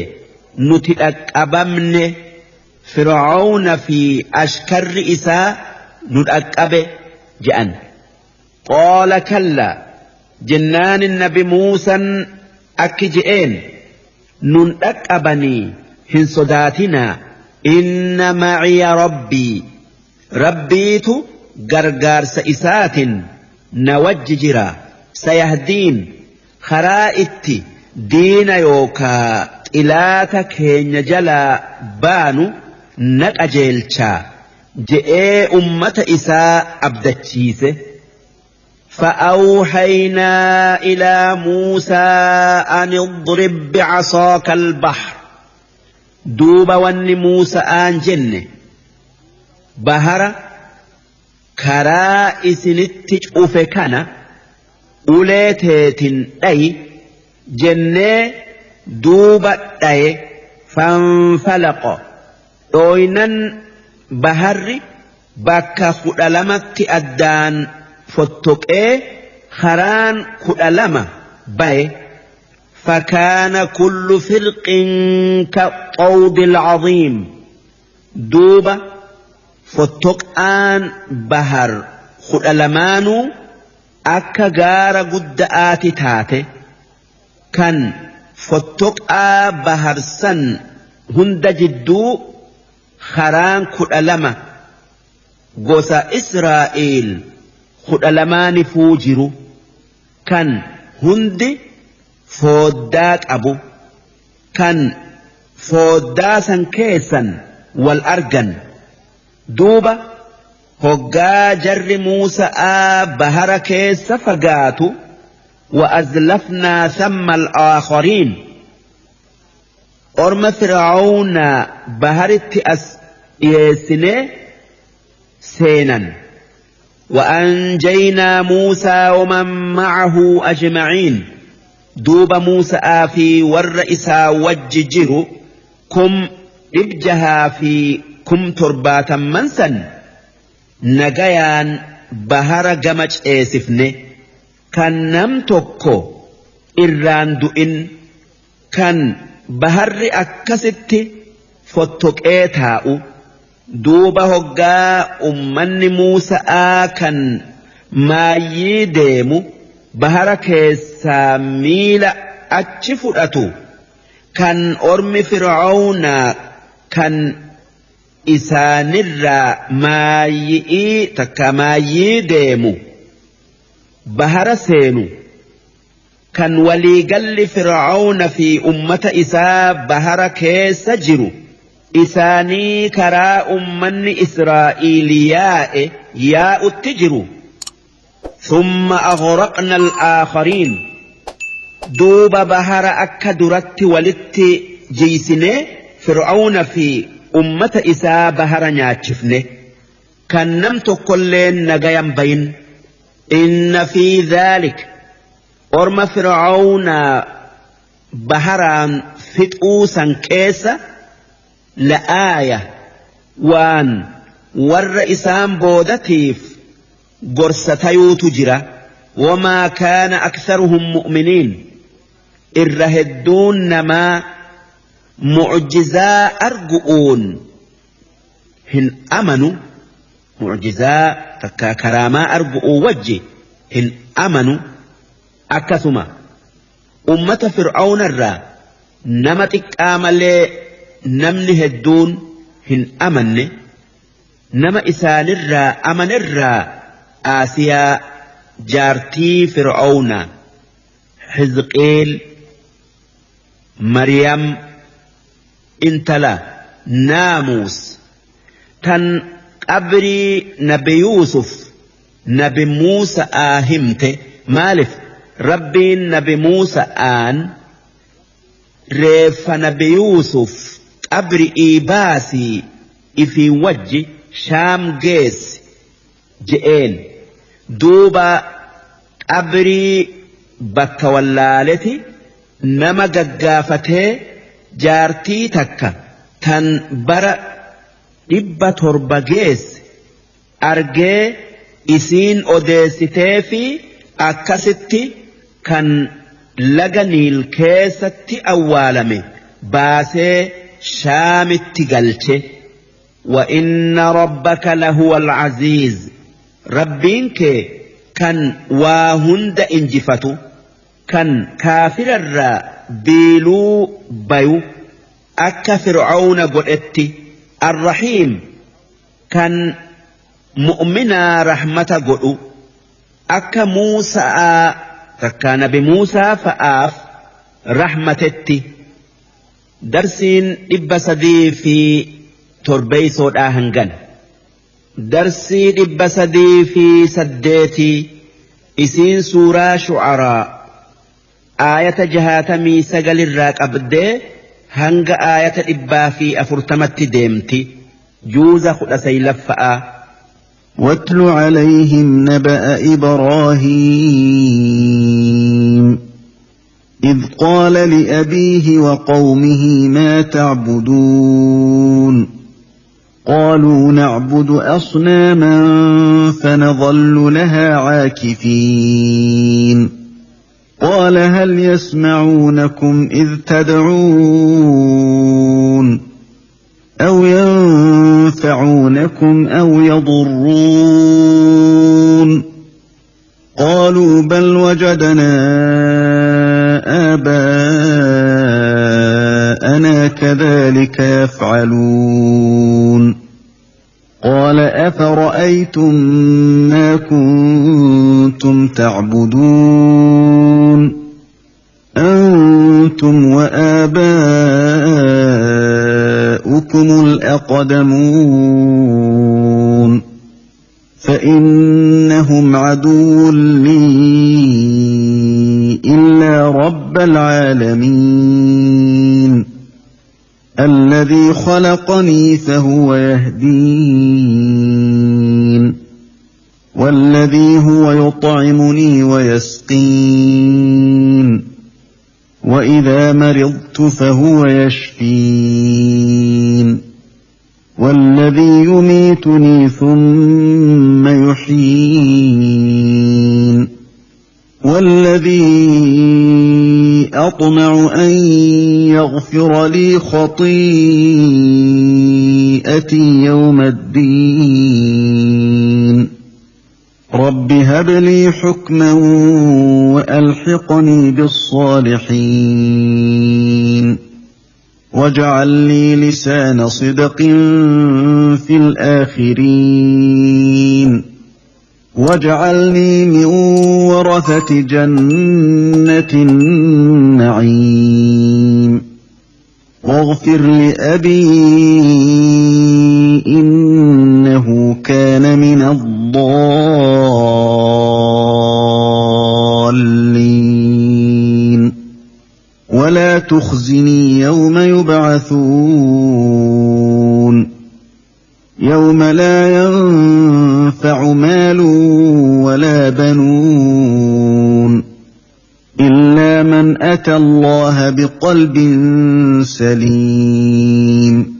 nuti dhaqqabamne Fir'aawna fi ashkarri isaa nu dhaqqabe je'an. Qaala kallaa jennaan nabi Muusan akki je'een nun dhaqqabanii hin sodaatinaa inna maciya rabbii rabbiitu gargaarsa isaatin na wajji jira sayahdiin karaa itti diina yookaa xilaata keenya jalaa baanu na qajeelchaa je'ee ummata isaa abdachiise. فأوحينا إلى موسى أن اضرب بعصاك البحر duuba wanni Muusa'aan jenne bahara karaa isinitti cufe kana ulee teetin dhayi jennee duuba dhaye fanfalaqa dhooynan baharri bakka 12tti addaan fottoqee karaan 12 baye. فكان كل فرق كالطود العظيم duuba fottoqaan bahar 12nuu akka gaara gudda'aati taate kan fottoqaa bahar san hunda jidduu karaan 12 gosa Israa'iil 12nifuu jiru kan hundi fooddaa qabu kan fooddaa san keessan wal argan. Duuba hoggaa jarri Muusa'aa bahara keessa fagaatu wa azlafnaa thamma al-aakhariin orma Fir'aawnaa baharitti as dhiyeessinee seenan. وأنجينا موسى ومن معه أجمعين duuba Muusa'aa fi warra isaa wajji jiru 670,000 san nagayaan bahara gama ceesifne kan nam tokko irraan du'in kan baharri akkasitti fottoqee taa'u. Duuba hoggaa ummanni Muusa'aa kan maayyii deemu bahara keessaa miila achi fudhatu kan ormi Fir'aawnaa kan isaanirraa maayyi'ii takka maayyii deemu bahara seenu kan waliigalli Fir'aawna fi ummata isaa bahara keessa jiru isaanii karaa ummanni Israa'iil yaa'e yaa'utti jiru. ثم أغرقنا الآخرين duuba bahara akka duratti walitti jiysine Fir'aawna fi ummata isaa bahara nyaachifne kan nam tokkolleen nagayan bayin. Inna fi dhaalik Orma Fir'aawnaa baharaan fixuu san keessa la'aaya waan warra isaan boodatiif gorsa tayuutu jira. Wamaa kaana aktharuhum mu'miniin, irra hedduun namaa mucjizaa argu'uun hin amanu, mucjizaa takkaa karaamaa argu'uu wajji hin amanu. Akkasuma ummata Fir'aawnarraa nama xiqqaa malee namni hedduun hin amanne. Nama isaanirraa amanerraa Aasiyaa jaartii Fir'aawnaa, Hizqiil, Maryam intala Naamuus tan qabrii Nabi Yuusuf Nabi Muusa'aa himte. Maalif Rabbiin Nabi Muusa'aan reeffa Nabi Yuusuf qabri'ii baasii ifii wajji Shaam geessi je'een. Duuba qabrii bakka wallaaleti nama gaggaafatee jaartii takka tan bara 700 geesse argee isiin odeessitee fi akkasitti kan laga Niil keessatti awwaalame baasee Shaamitti galche. Wa inna rabbaka lahuwal aziiz, Rabbiin kee kan waa hunda injifatu, kan kaafirarraa biiluu bayu akka Fir'awna godhetti, arrahiim kan mu'minaa rahmata godhu akka Muusa'aa takkaa Nabi Muusaa fa'aaf rahmatetti. Darsiin 307dhaa hangana. Darsii 308 isiin suuraa Shu'araa aayata 69rraa qabdee hanga aayata 140tti deemti. Juuza 19ffa'aa. واتل عليهم نبأ إبراهيم إذ قال لأبيه وقومه ما تعبدون قالوا نعبد أصناما فنظل لها عاكفين قال هل يسمعونكم إذ تدعون أو ينفعونكم أو يضرون قالوا بل وجدنا آباءنا كذلك يفعلون قال أفرأيتم ما كنتم تعبدون أنتم وآباؤكم الأقدمون فإنهم عدو لي إلا رب العالمين الذي خلقني فهو يهدين والذي هو يطعمني ويسقين وإذا مرضت فهو يشفين والذي يميتني ثم يحيين والذي أطمع أن يغفر لي خطيئتي يوم الدين رب هب لي حكما وألحقني بالصالحين واجعل لي لسان صدق في الآخرين واجعلني من ورثة جنة النعيم واغفر لأبي إنه كان من الضالين ولا تخزني يوم يبعثون يوم لا ينفع مال ولا بنون إلا من أتى الله بقلب سليم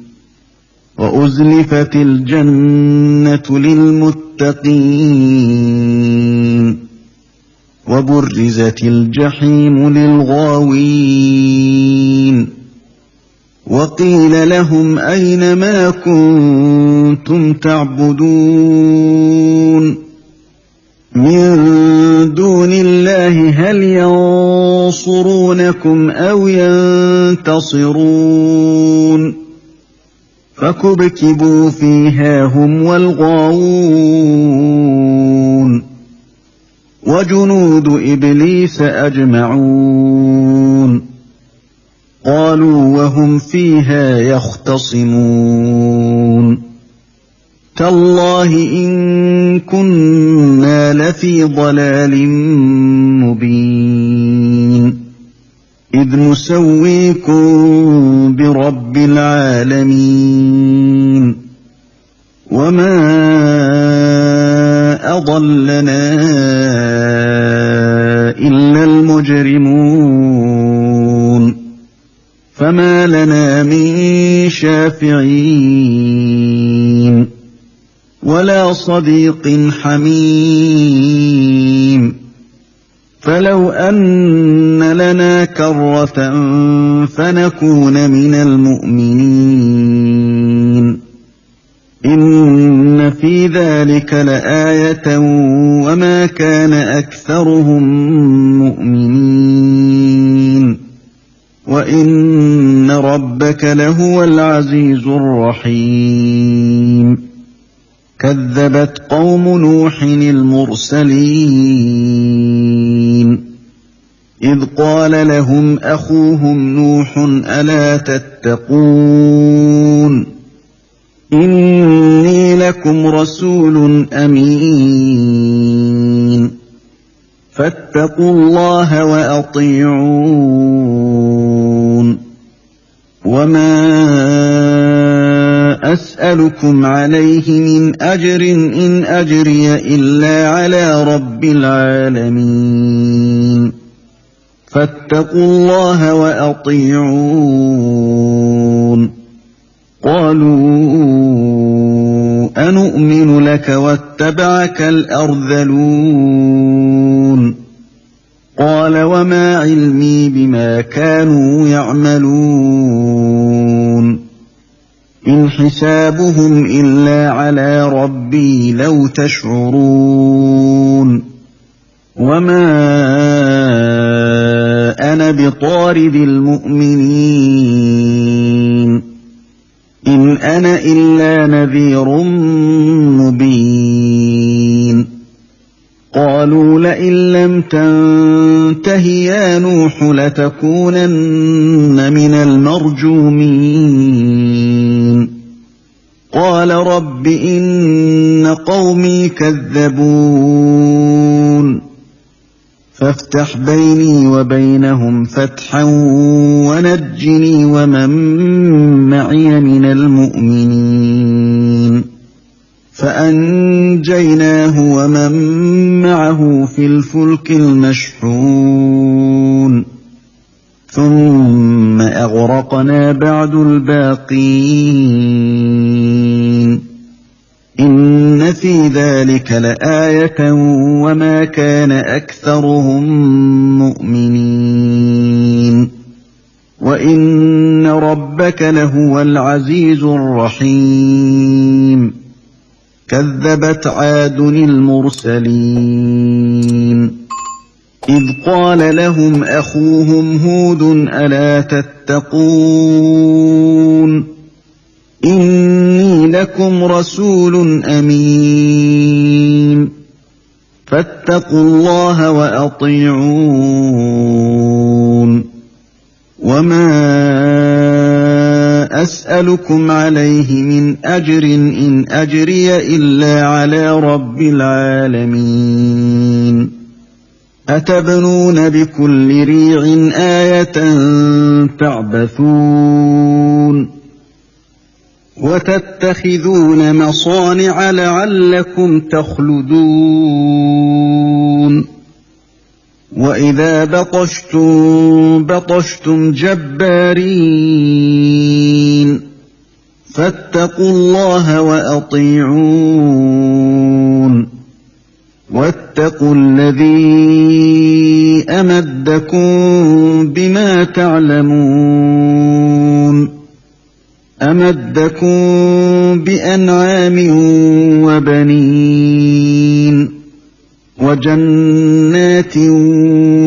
وأزلفت الجنة للمتقين وبرزت الجحيم للغاوين وقيل لهم أين ما كنتم تعبدون من دون الله هل ينصرونكم أو ينتصرون فكبكبوا فيها هم والغاوون وجنود إبليس أجمعون قالوا وهم فيها يختصمون تالله إن كنا لفي ضلال مبين إذ نسويكم برب العالمين وما أضلنا إلا المجرمون فما لنا من شافعين ولا صديق حميم فلو أن لنا كرة فنكون من المؤمنين إن في ذلك لآية وما كان أكثرهم مؤمنين وإن ربك لهو العزيز الرحيم كذبت قوم نوح المرسلين إذ قال لهم أخوهم نوح ألا تتقون إني لكم رسول أمين فاتقوا الله وأطيعون وما أسألكم عليه من أجر إن أجري إلا على رب العالمين فاتقوا الله وأطيعون قالوا أنؤمن لك واتبعك الأرذلون قال وما علمي بما كانوا يعملون إن حسابهم إلا على ربي لو تشعرون وما أنا بطارد المؤمنين إن أنا إلا نذير مبين قالوا لئن لم تنته يا نوح لتكونن من المرجومين قال رب إن قومي كذبون فافتح بيني وبينهم فتحا ونجني ومن معي من المؤمنين فأنجيناه ومن معه في الفلك المشحون ثم أغرقنا بعد الباقين إن في ذلك لآية وما كان أكثرهم مؤمنين وإن ربك لهو العزيز الرحيم كذبت عاد المرسلين إذ قال لهم أخوهم هود ألا تتقون إني لكم رسول أمين فاتقوا الله وأطيعون وما أسألكم عليه من أجر إن أجري إلا على رب العالمين أتبنون بكل ريع آية تعبثون وتتخذون مصانع لعلكم تخلدون. وإذا بطشتم بطشتم جبارين فاتقوا الله وأطيعون واتقوا الذي أمدكم بما تعلمون أمدكم بأنعام وبنين وجنات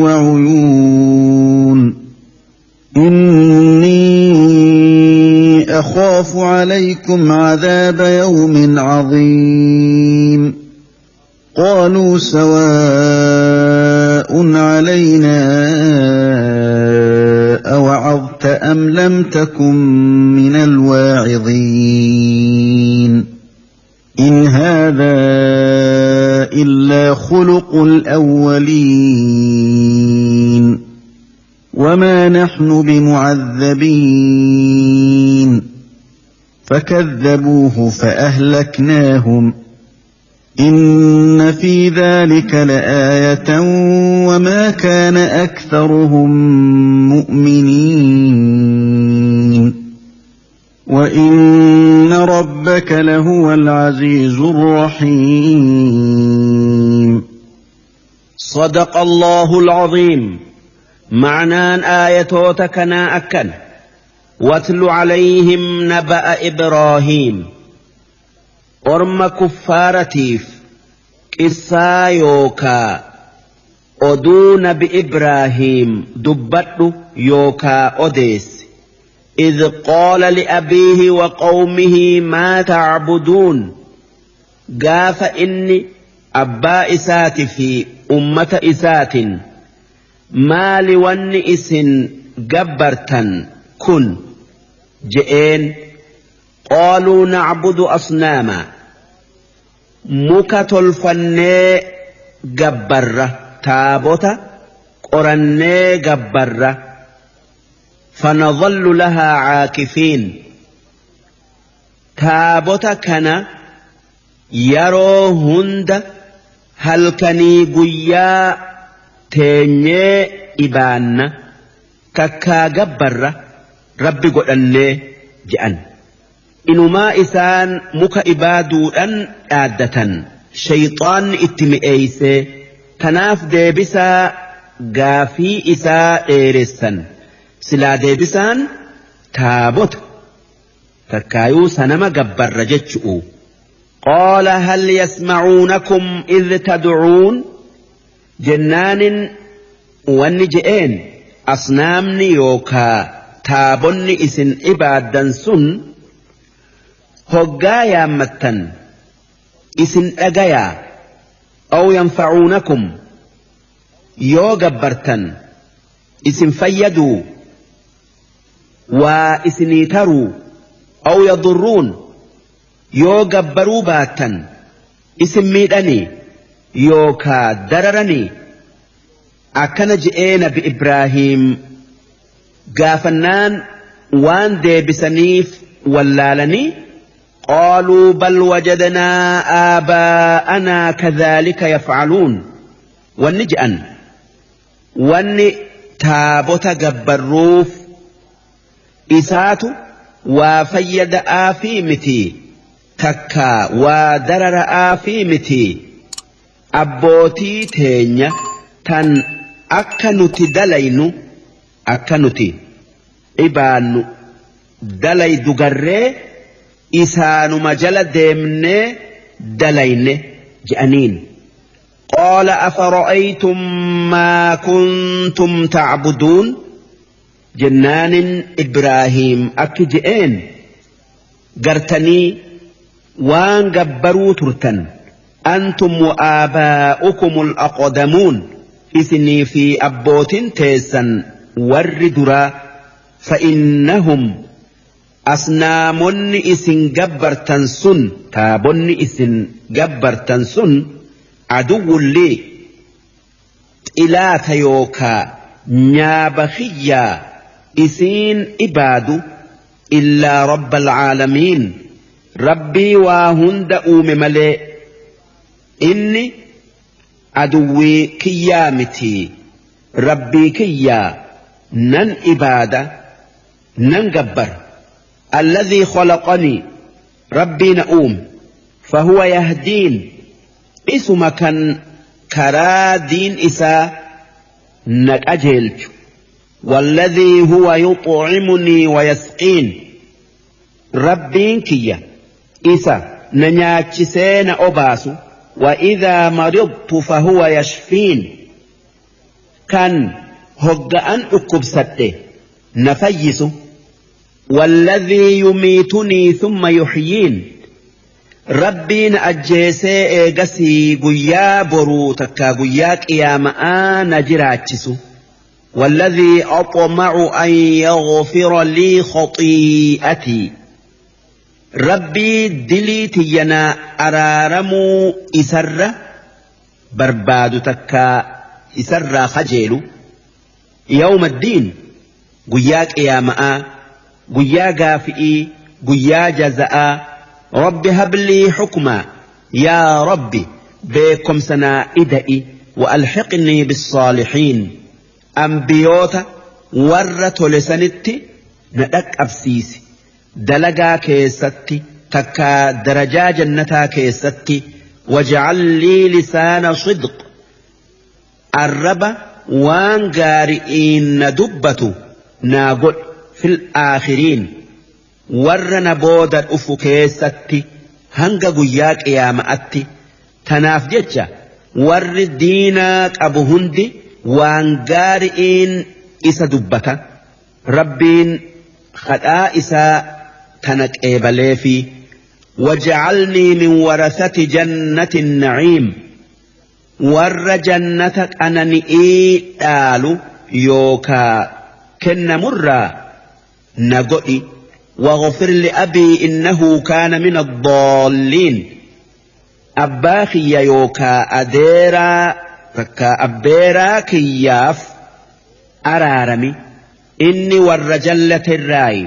وعيون إني أخاف عليكم عذاب يوم عظيم قالوا سواء علينا أوعظت أم لم تكن من الواعظين إن هذا إلا خلق الأولين وما نحن بمعذبين فكذبوه فأهلكناهم إن في ذلك لآية وما كان أكثرهم مؤمنين وإن ربك لهو العزيز الرحيم. صدق الله العظيم. معنان آياتك كنا أكن واتل عليهم نبأ إبراهيم orma kuffaaratiif qissaa yookaa oduu nabi Ibraahiim dubbadhu yookaa odeessi. إذ قال لأبيه وقومه ما تعبدون قاف إني أبا إسات في أمة إسات ما لون إسن جبرتا كن جئين قالوا نعبد أصناما muka tolfannee gabbarra taabota qorannee gabbarra fanadhallu lahaa caakifiin taabota kana yeroo hunda halkanii guyyaa teenyee ibaanna takkaa gabbarra rabbi godhannee je'an. Inumaa isaan muka ibaaduudhaan dhaaddatan shayxaanni itti mi'eeysee tanaaf deebisaa gaafii isaa dheeressan silaa deebisaan taabota takkaayuu sanama gabbarra jechu'u. Qaala hal yasmacuunakum idh tadcuun jennaanin wanni je'een asnaamni yookaa taabonni isin ibaaddan sun hoggaa yaammattan isin dhagayaa aw yanfacuunakum yoo gabbartan isin fayyaduu waa isinii taruu aw yadurruun yoo gabbaruu baattan isin miidhanii yookaa dararanii akkana je'ee nabi Ibraahiim gaafannaan waan deebisaniif wallaalanii قالوا بل وجدنا آباءنا كذلك يفعلون والنجأن وان تابوت جبروف إسات وفيد آفي متي تكا ودرر آفي متي أبوتي تينيا تن أكنتي دلينو أكنتي إبانو دلي دقري isaanuma jala deemnee dalayne je'aniin. Qaala afara'aytum maa kuntum ta'buduun jennaanin Ibraahiim akki je'een gartanii waan gabbaruu turtan antum wa aabaa'ukumul aqdamuun isinii fi abbootin teessan warri duraa fa'innahum asnaamonni isin gabbartan sun taabonni isin gabbartan sun aduwwun lii xilaata yookaa nyaaba kiyyaa isiin ibaadu illaa rabbal caalamiin rabbii waa hunda uume malee inni aduwwii kiyyaa miti. Rabbii kiyyaa nan ibaada nan gabbar. Alladhii khalaqanii, Rabbii na uume. Fahuwa yahdiin, isuma kan karaa diin isaa na qajeelchu. Walladhii huwa yuxcimunii wayasqiin, Rabbiin kiyya isa na nyaachisee na obaasu. Wa idhaa maridtu fahuwa yashfiin, kan hogga'an dhukkubsadhe na fayyisu. Walladhii yumiitunii thumma yuxyiin, Rabbii na ajjeesee eegasii guyyaa boruu takkaa guyyaa qiyaama'aa na jiraachisu. Walladhii axma'u an yaghfira lii khaxii'atii, Rabbii dilii tiyya naa araaramuu isarra barbaadu takkaa isarraa kajeelu. Yawma ddiin, guyyaa qiyaama'aa, guyyaa gaafi'ii, guyyaa jaza'aa. Rabbi hablii hukmaa, yaa Rabbi beekomsa naa ida'i. Wa alhiqnii bissaalihiin, ambiyoota warra tole sanitti na dhaqqabsiisi dalagaa keessatti takkaa darajaa jannataa keessatti. Waj'al lii lisaana sidq, arraba waan gaari'iin na dubbatu naa godhi. Fil aakhiriin, warra na booda dhufu keessatti hanga guyyaa qiyaama'atti. Tanaaf jecha warri diinaa qabu hundi waan gaari'iin isa dubbata. Rabbiin kadhaa isaa tana qeebaleefi. Waj'alnii min warasati jannati na'iim, warra jannata qanani'ii dhaalu yookaa kennamurraa na godhi. Waghfir li'abii innahu kaana min addaalliin, abbaa kiyya yookaa adeeraa takkaa abbeeraa kiyyaaf araarami, inni warra jallaterraayi,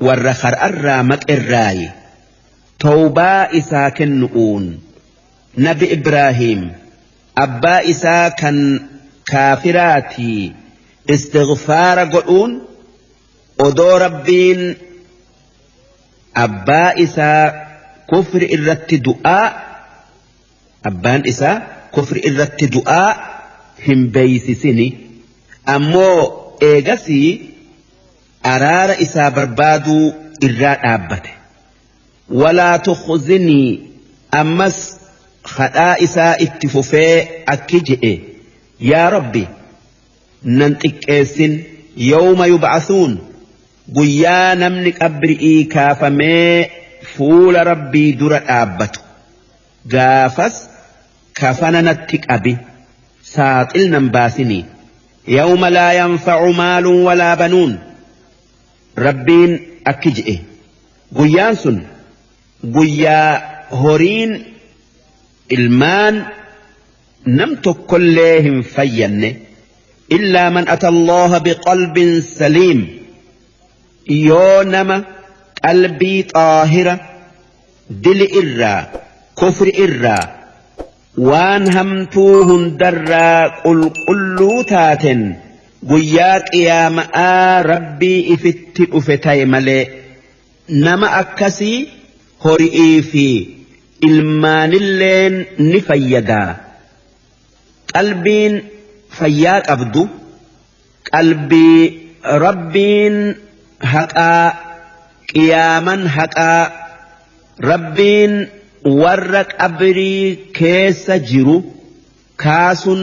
warra kar'arraa maqerraayi. Tawbaa isaa kennu'uun nabi Ibraahiim abbaa isaa kan kaafiraatii istighfaara godhuun odoo Rabbiin abbaa isaa kufri irratti du'aa abbaan isaa kufri irratti du'aa hin beeysisini, ammoo eegasii araara isaa barbaaduu irraa dhaabbate. Walaa tukhzinii, ammas kadhaa isaa itti fufee akki je'e: yaa Rabbi nan xiqqeessin. Yawma yub'athuun, guyyaa namni qabri'ii kaafamee fuula Rabbii dura dhaabbatu, gaafas kafana natti qabi, saaxil nan baasinii. Yawma laa yanfa'u maalun walaa banuun, Rabbiin akki je'e: guyyaan sun guyyaa horiin ilmaan nam tokkollee hin fayyanne. Illaa man ata Allaha biqalbin saliim, yoo nama qalbii xaahira dili irraa, kufri irraa, waan hamtuu hundarraa qulqulluu taaten guyyaa qiyaama'aa Rabbii ifitti dhufe ta'e malee. Nama akkasii hori'ii fi ilmaanilleen ni fayyadaa. Qalbiin fayyaa qabdu qalbii Rabbiin haqaa, qiyaaman haqaa, Rabbiin warra qabrii keessa jiru kaasun,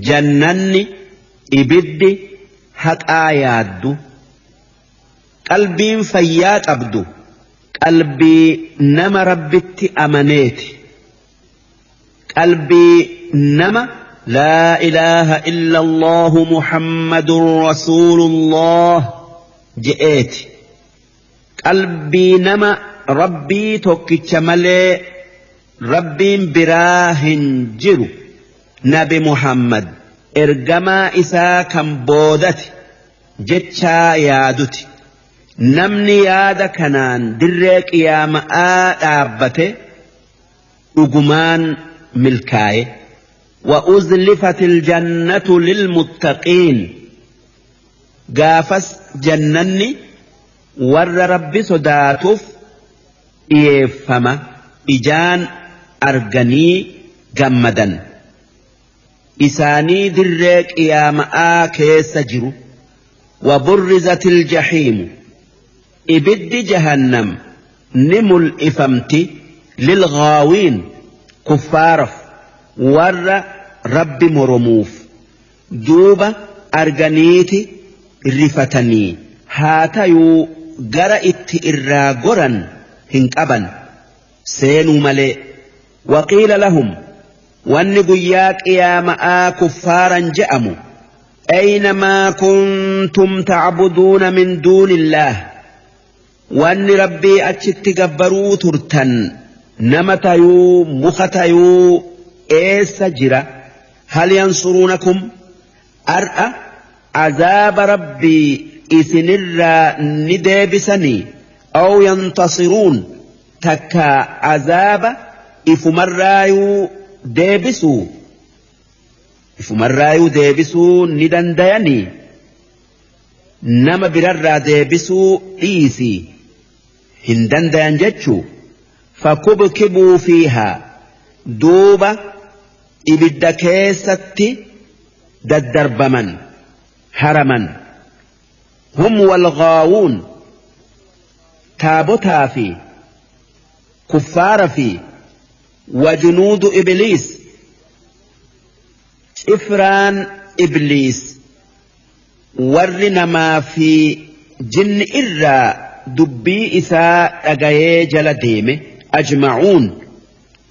jannanni ibiddi haqaa yaaddu. Qalbiin fayyaa qabdu qalbii nama Rabbitti amaneeti, qalbii nama laa ilaaha illa Allahu Muhammadun rasuulullah je'eeti, qalbii nama Rabbii tokkicha malee Rabbiin biraa hin jiru, nabi Muhammad ergamaa isaa kan boodati jechaa yaaduti. Namni yaada kanaan dirree qiyaama'aa dhaabbate dhugumaan milkaaye. وأزلفت الجنة للمتقين قافس جنني ور ربي صداتف إيفما إجان أرجني جمدا إساني درك يا ماء كيس جرو وبرزت الجحيم إبد جهنم نمل إفمتي للغاوين كفارف ور رب مرموف دوبة أرجنيتي رفتني هاتيو جرأت إراجرا هنكبا سينو ملئ وقيل لهم والنجياك يا ماء كفارا جأموا أين ما كنتم تعبدون من دون الله وأن ربي أتشتقبروا ترتن نمتيو مختيو إيس جرا هل ينصرونكم أرأى عذاب ربي إسنر ندابسني أو ينتصرون تكا عذاب إفمرايو دابسو إفمرايو دابسو ندنديني نما برر دابسو إيسي هندندين جتشو فكبكبوا فيها دوبة إبدا كيستي ددربمن هرما هم والغاوون تابوتا في كفار في وجنود إبليس إفران إبليس ورنما في جن إرى دبي إساء أغاية جل ديمه أجمعون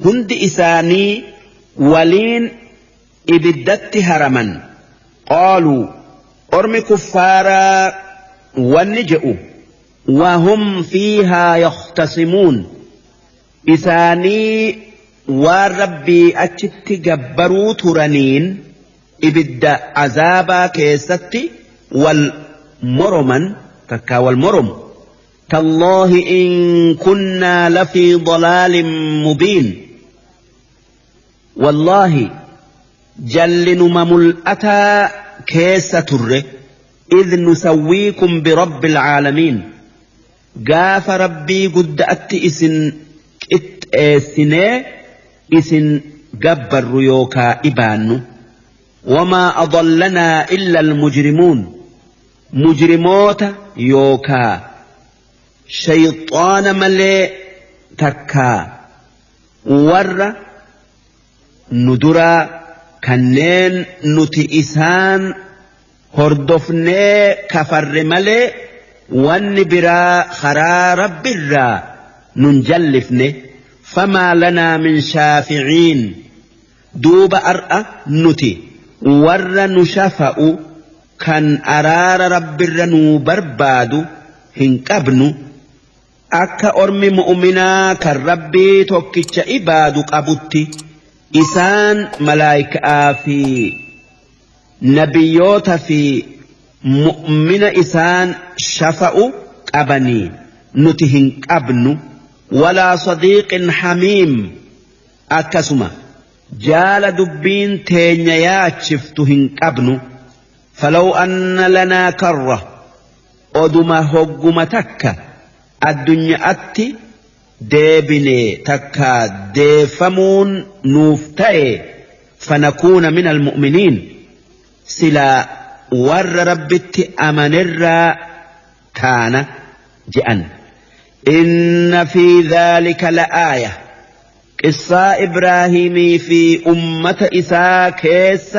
هند إساني ولين إبدت هرما قالوا أرم كفارا ونجئوا وهم فيها يختصمون إساني والربي أتشت جبروا ترانين إبد عذابا كيستي والمرما تكا والمرم تالله إن كنا لفي ضلال مبين والله جل مملأتا كيس تره إذ نسويكم برب العالمين قاف ربي قد أتئسن إتئسني إسن جبر يوكا إبان وما أضلنا إلا المجرمون مجرموت يوكا شيطان ملي تكا ور ندرا كنين نتئسان هردفني كفر ملي والنبرا خرا رب الرا ننجلفني فما لنا من شافعين دوب أرأى نتي ور نشفأ كان أرار رب الرنو بربادو هنكبنو أكا أرمي مؤمنا كالربي توكيتش إبادو قبوتي إسان ملايكة في نبيوت في مؤمن إسان شفأ قبني نتهن قبنو ولا صديق حميم أكسما جال دبين تينيات شفتهن قبنو فلو أن لنا كرة أدما هقم تكا الدنيا أتي ديبني تكا ديفمون نوفتئ فنكون من المؤمنين سلا ور ربت أمنر كان جأن إن في ذلك لآية قصة إبراهيم في أمة إساء كيس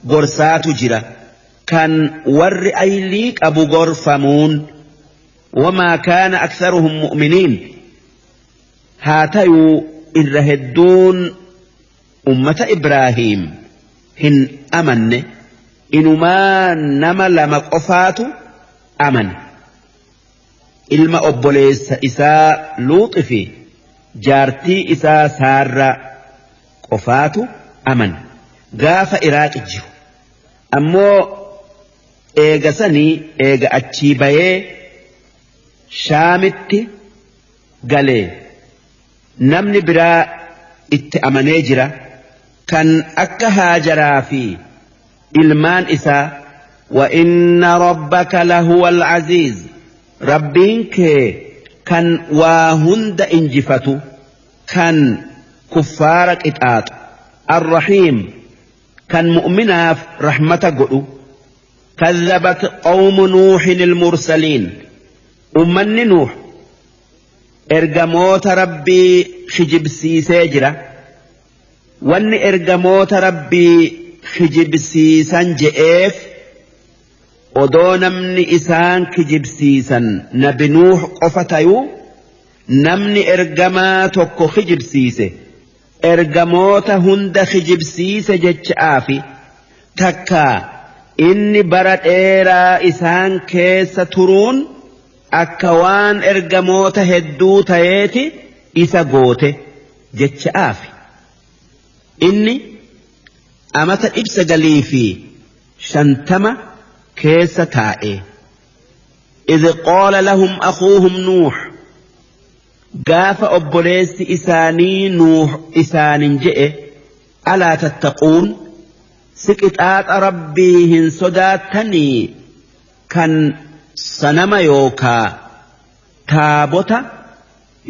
غرسات جرا كان ور أيليك أبو غرفمون وما كان أكثرهم مؤمنين هاتيو إرهدون أمة إبراهيم هن أمن إنما نما لما قفات أمن ilma obboleessa isaa Luuxi fi jaartii isaa Saarraa qofaatu amane gaafa Iraaq jiru. Ammoo eega sanii eega achii bayee Shaamitti galee namni biraa itti amanee jira. Kan akka Haajaraa fi ilmaan isaa. وإن ربك لهو العزيز Rabbiin kee kan waa hunda injifatu, kan kuffaara qixaaxu, الرحيم kan mu'minaaf rahmata godhu. كذبت قوم نوح المرسلين Ummanni Nuux ergamoota Rabbii kijibsiisee jira. Wanni ergamoota Rabbii kijibsiisan je'eef, odoo namni isaan kijibsiisan nabi Nuux qofa tayuu, namni ergamaa tokko kijibsiise ergamoota hunda kijibsiise jecha'aafi. Takka inni bara dheeraa isaan keessa turuun akka waan ergamoota hedduu tayeeti isa goote jecha'aafi. Inni amata 950 keessa taa'e. إذ قال لهم أخوهم نوح Gaafa obboleessi isaanii Nuux isaanin je'e, ألا تتقون Si qixaaxa Rabbii hin sodaattanii, kan sanama yookaa taabota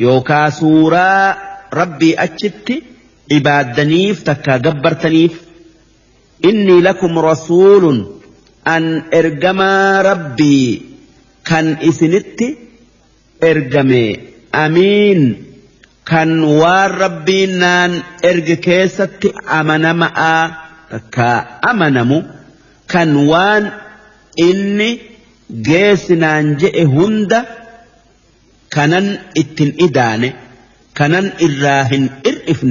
yookaa suuraa Rabbii achitti ibaaddaniif takka gabbartaniif? إني لكم رسول An ergamaa Rabbii kan isinitti ergame, أمين kan waan Rabbiin naan erge keessatti amanama'aa takka amanamu, kan waan inni geessinaan je'e hunda kanan ittin idaane, kanan irraa hin ir'ifne.